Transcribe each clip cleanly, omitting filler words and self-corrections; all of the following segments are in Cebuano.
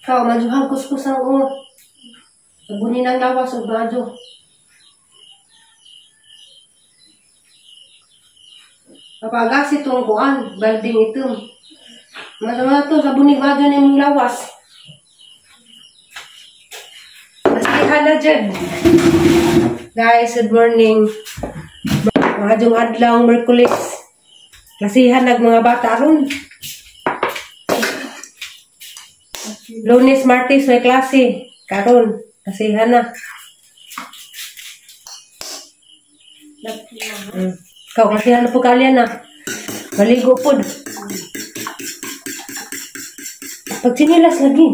Ikaw, medyo hagkus-kus ang o. Sabunin ang lawas o medyo. Papagas itong kuan, balding itom. Masama to, sabunin medyo na yung lawas. Nasihan na dyan. Guys, good morning. Madyong adlaw, Merkulis. Nasihan nag mga bata ron. Lunes, Martes, may klase. Karon, nasihan na. Ikaw, klasihan na po kalyan na. Maligo po. Pag sinilas lagi.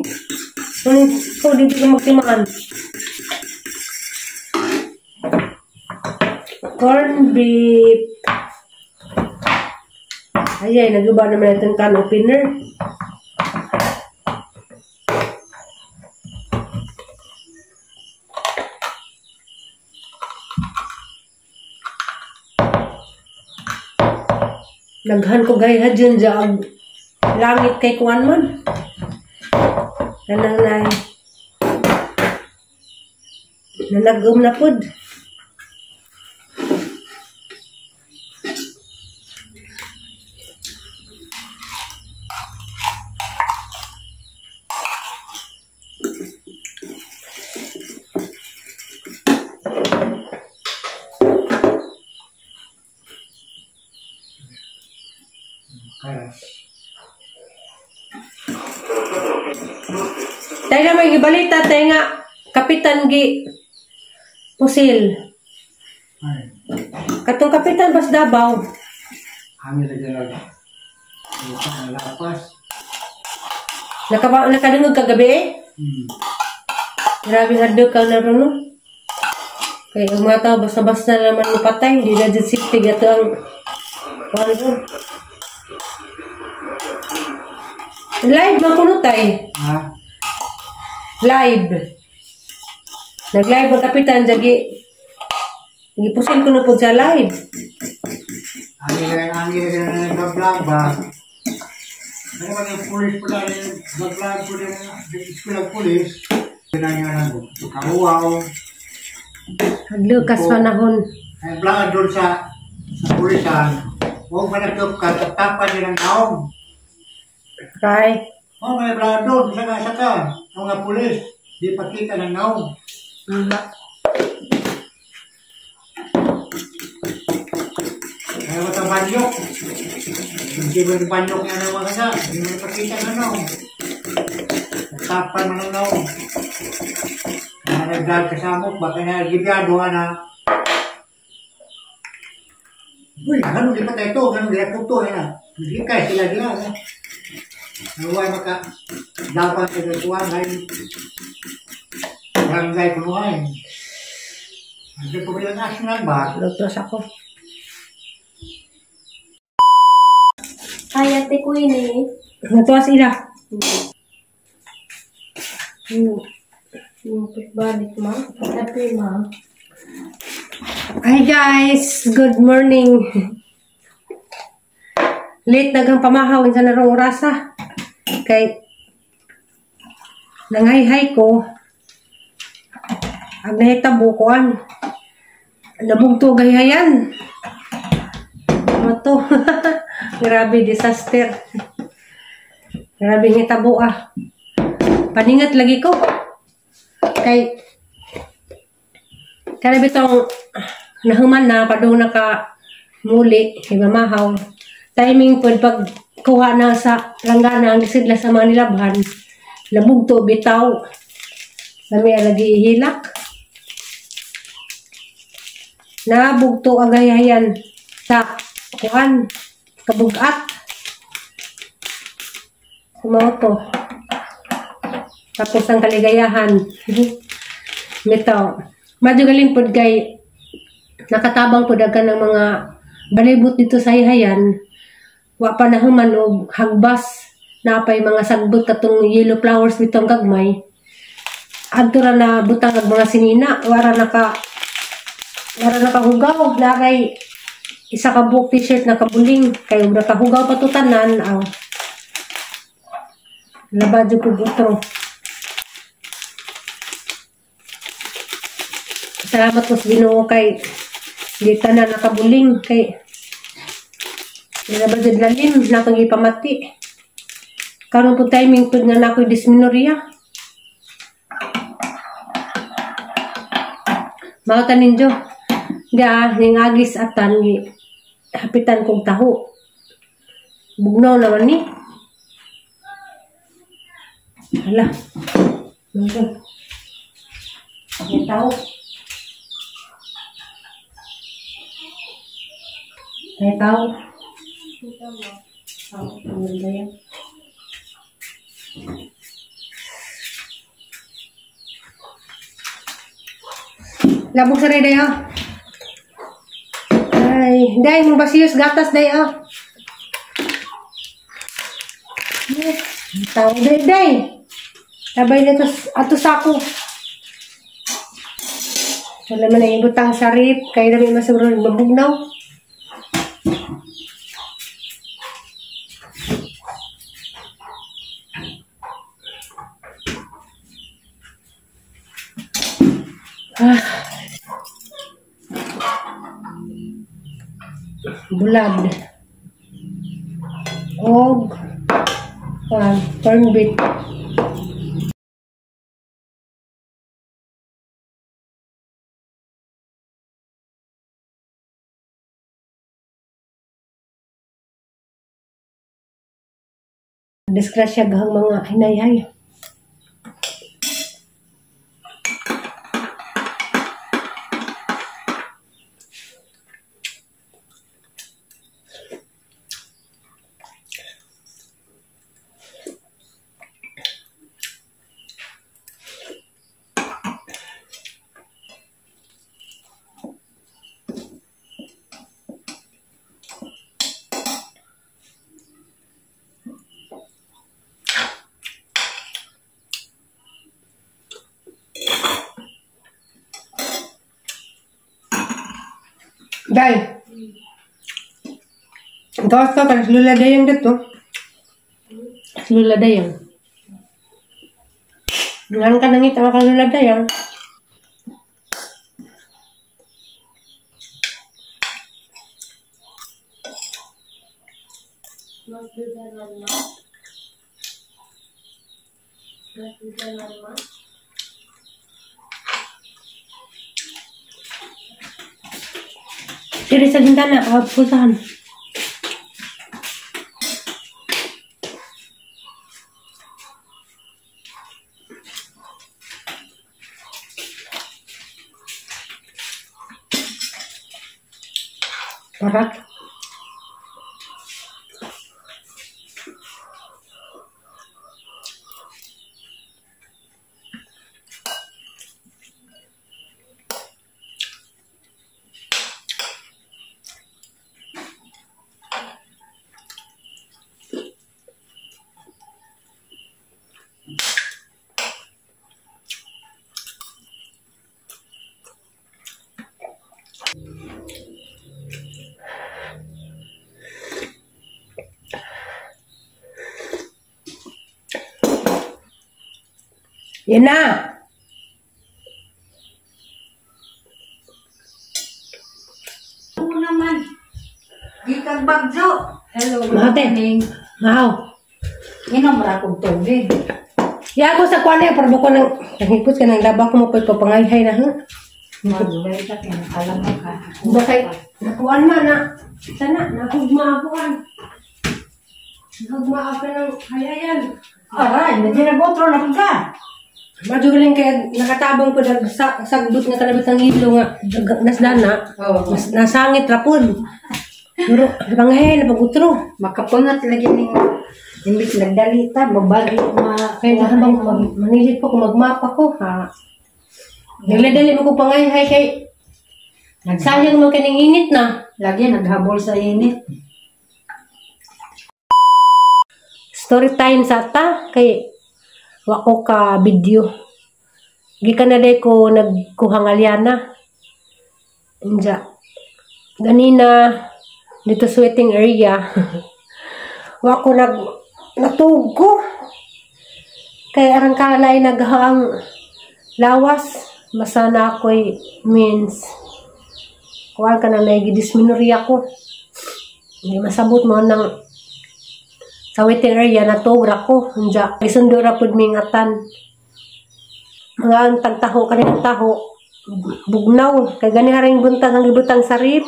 Ikaw, dito ka magtimaan. Corn beef. Ay, nag-iba naman itong can opener. Naghan ko gaya dyan dyan. Langit kay kuan man. Kanang na nanagum na pod. Tayo na may gibalita tayo nga kapitan gi pusil. Katong kapitan bas Davao. Ami ra jud. Lapas. Nakadungog kagabi? Grabe hadlok ka na ron no. Kay ang mga tao basta-basta naman mapatay, di na jud safety gato ang kuan. Live man kuno tay. Ha? Live. Nag-live ang kapitan jagi. Gipusil ko na po sa live. Ang nag-vlog ba? Ano ba yung pulis po na nag-vlog po na school of police? Kahuaw. Hadlukas panahon. Ang vlog doon sa pulisan. Huwag ba nagkap ka, tapan niya ng naong. Kay? Oh, may vlog doon, saka-saka. Ang mga pulis, di pakita ng naong. Kaya ba ito banyok? Hindi mo yung banyok niya ng mga kasa. Hindi mo pakita ng naong. Tapan mo ng naong. Kaya nag-vlog kasamok, baka nagibyado ka na. Uy, ganun di pa tayo ito, ganun di ito, yan. Hindi kaya sila diyan. Nawa maka dapat sa kuwan ay barangay kunuhay. Ang pamilya national ba? Lutos ako. Ay, Ate Queenie. Natuwa sila. Balik, ma. Happy, ma. Hi guys, good morning. Late nagang pamahaw sa narong orasa. Kay nangayhay ko ang nahitabo koan. Nabugto gayhayan. Ano to? Grabe disaster. Grabe hitabo ah. Paningat lagi ko. Kay kaya bitong nahuman na padung naka muli kay mamahaw. Timing pod pag kuha na sa langgana ang isidla sa mga nilabhan, nabugto bitaw. Lami lagi ihilak. Nabugto agayayan sa kuan kabugat. Sumoto. Tapos ang kaligayahan. Bitaw. Madyo galing pod kay nakatabang pod agad ng mga balibot dito sa Hayhayan. Wa pa nahuman og hagbas napay mga sagbot katong yellow flowers bitong gagmay. Adto ra na butang og mga sinina, wara nakahugaw, naray isa ka buok t-shirt na kabuling kay og nakahugaw pa to tanan aw. Laba jud ko butro. Salamat ko sa Ginoo kay di tanan nakabuling kay dili ba jud lalim na akong ipamati. Karon po timing pud nga na ako'y dysmenorrhea. Mao ta ninyo. Ga ning agis atan gi hapitan kog taho. Bugnaw naman ni. Hala. Mao. Ang taho. Ay tao. Tao, ang ganda yan. Labog sa day, oh. Ay, day, mong basiyos gatas, day, oh. Tao, day, day. Tabay na to, ato sako. Wala man ang ibutang sa rip, kaya dami masiguro mabugnaw. Ah. Bulad. Og corn beef. Disgrasya gahang mga hinayhay. Day. Gawas ka kan Lula Dayang dito. Lula Dayang. Ngan ka nangita ka Lula Dayang. Diri sa bintana, pulsahan. Parat. Yan na. Oo naman. Gikag bagyo. Hello. Mahate. Mahaw. Inom ra kog tubig. Ya ako sa kuan eh, pero ko nang nangipos ka nang laba ko mo po'y papangayhay na ha. Magulay ka kay alam mo ka. Bakay nakuan man na. Sana nahugma ako an. Nahugma ako ng hayayan. Aray, medyo nagotro na ka. Madugaling kaya nakatabang ko sagdot nga talabit ng hilo nga nasdana. Oh. Nasangit rapod. Pero panghay na pagutro. Makapungat lagi ning imbis nagdalita babagi ma kaya habang manilit po kung magmapa ko ha. Nagladali mo ko pangayhay kay sayang mo kaning init na. Lagi naghabol sa init. Story time sa ta kay wako ka video. Gikan na day ko nagkuha ngalyana. Inja. Ganina dito sweating area. Wako natug ko. Kay arang kalay naghaang lawas. Basta na ako'y means kuan ka na naigidisminorya ko. Hindi masabot mo nang sa waiting area na tugra ko. Unja, isundo ra pud mi ngatan. Mga ang tagtaho kaning taho bugnaw kay gani haring buntag ang gibutang sa rip.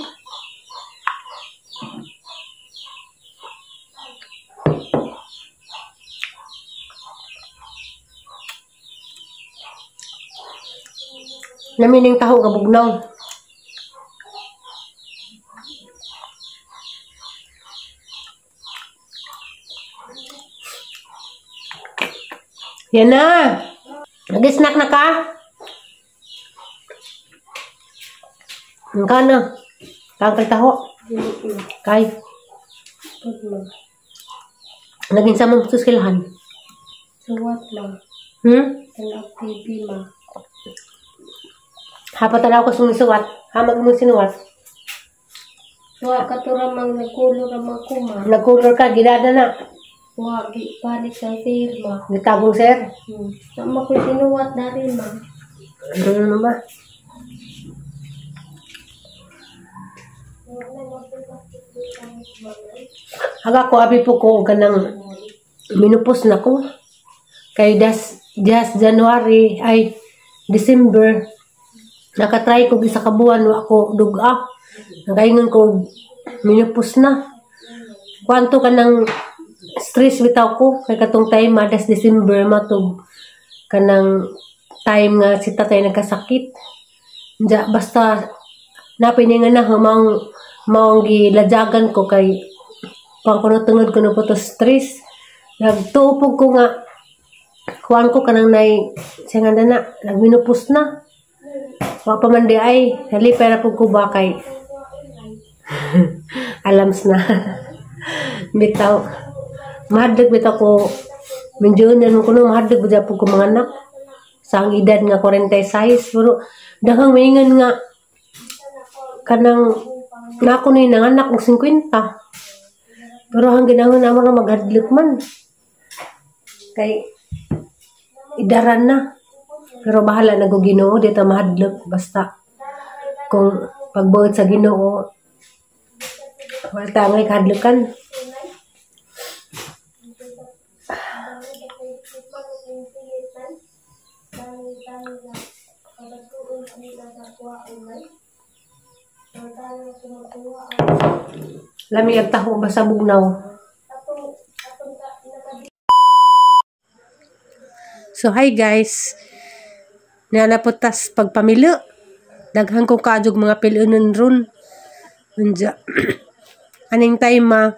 Namining taho nga bugnaw. Yan na. Nag-snack na ka? Ang ka na. Kang taho. Kay. Naging sa mong suskilahan. Suwat ma. Hmm? Tanaw TV ma. Hapat tanaw ko sumisuwat. Hamag mo sinuwat. Wa katura mang nagkulor ang ko ma. Nagkulor ka, gidada na. Wa gi balik sa sir ma. Gitagong sir. Sama ko sinuwat na rin ma. Ano ba? Haga ko abi po ko kanang minupos na ko. Kay das January ay December nakatry ko isa ka buwan wa ko duga. Nakaingon ko minupos na. Kwanto kanang stress bitaw ko kay katong time das December matug kanang time nga si tatay nagkasakit. Nja, basta napiningan na maong maong giladyagan ko kay pangkuno tungod ko na po to stress. Nagtuupog ko nga kuan ko kanang nay siya nga na nagminupos na. Wa pa man di ay nalipay ra pud ko ba kay alams na. Bitaw mahadlok bitaw ko medyo na ko no mahadlok bitaw pud ko mga anak sa ang edad nga 46 pero daghang maingan nga kanang nako ni nanganak og 50 pero ang ginahon na mo maghadlok man kay idaran na. Pero bahala na ko Ginoo dito mahadlok basta kung pagbuot sa Ginoo wala ta ngay kahadlokan. Lami ang taho basta bugnaw. So hi guys. Nanaputas pagpamilo. Daghan ko kaadog mga pilunon ron. Unja. Aning time ma.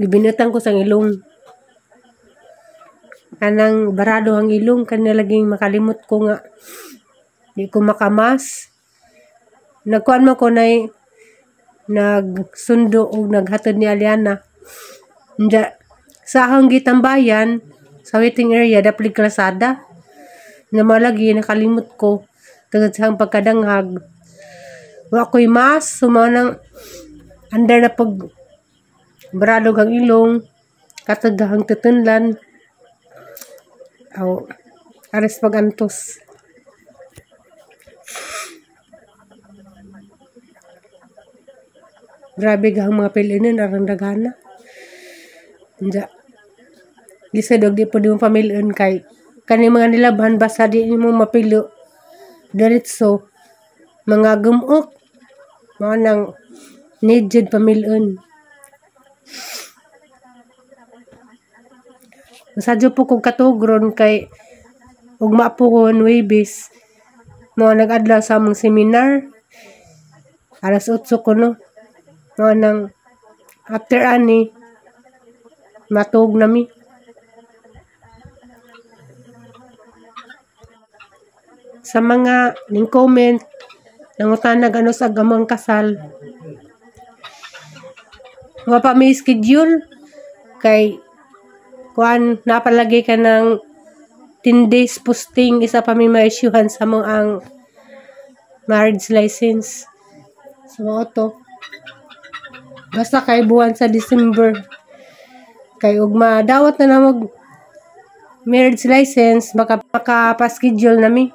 Gibinutan ko sang ilong. Kanang barado ang ilong kanina laging makalimot ko nga di ko makamas. Nagkuan mo ko nay nagsundo og naghatod ni Aliana. Unja sa akong gitambayan sa waiting area daplig kalsada. Na malagi nakalimot ko tungod sa pagkadanghag. Wa ko'y mas sumanang andar na pag barado ang ilong katod ang tutunlan. Aw ares pagantos. Grabe gahang mga pilinan arang dagana. Unja. Lisod og di pud mo pamilyon kay kani mga nilabhan basta di nimo mapilo diretso mga gumok mao nang need jud pamilyon. Masadyo po kog katugron kay ugma po ko Huwebes mao nag-adlaw sa among seminar alas 8 ko no. Mao nang after ani matug nami. Sa mga ning comment nangutana ano sa gamang kasal. Wa pa may schedule kay kuan napalagay ka ng 10 days posting isa pa may ma-issuehan sa mong ang marriage license. So mao to. Basta kay buwan sa December. Kay ugma dawat na na mag Marriage license, makapa-schedule nami.